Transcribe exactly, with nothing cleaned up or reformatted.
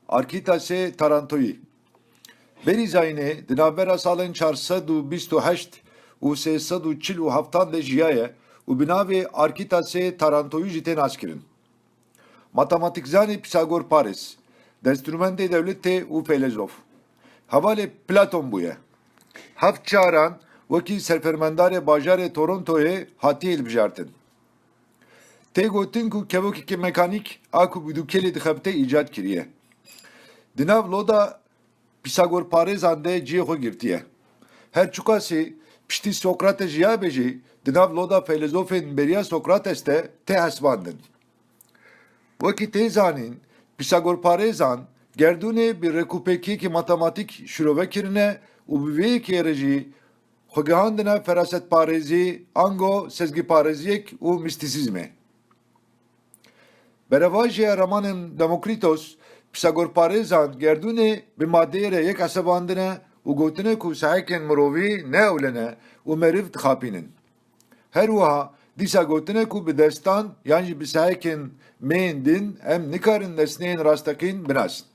Arkîtasê Tarantoyî. Berî zayînê di navbera salên çar sed û bîst û heşt û sê sed û çil û heftan de jiyaye û bi navê Arkîtasê Tarantoyî jî tê naskirin. Matematîkzanê Pîsagor Parêz, destrûmendê dewletê û feylezof. Hevalê Platon bûye. Heft caran wekî serfermendarê bajarê Torontoyê hatiye hilbijartin. Tê gotin ku kevokeke mekanîk a ku bi dûkelê dixebite îcad kiriye. Di nav loda Pîsagor parêzan de cihê xwe girtiye. Her çiqasî piştî Sokrates jiyabe jî di nav loda feylezofên beriya Sokrates de tê hesibandin. Wekî tê zanîn, Pîsagor parêzan gerdûnê bi rêkûpêkiyekî matematîk şirove kirine û bi vê yekê re jî xwe gihandine ferasetparêzî, ango sezgîparêziyek û mîstîsîzmê. Berevajiya ramanên Demokrîtos, Pîsagorparêzan gerdûnê bi madeyê re yek hesabandine û gotine ku sehekên mirovî ne ewle ne û meriv dixapînin. Her wiha dîsa gotine ku bi destan yan jî bi sehekên mêyên din em nikarin nesneyên rasteqîn binasin.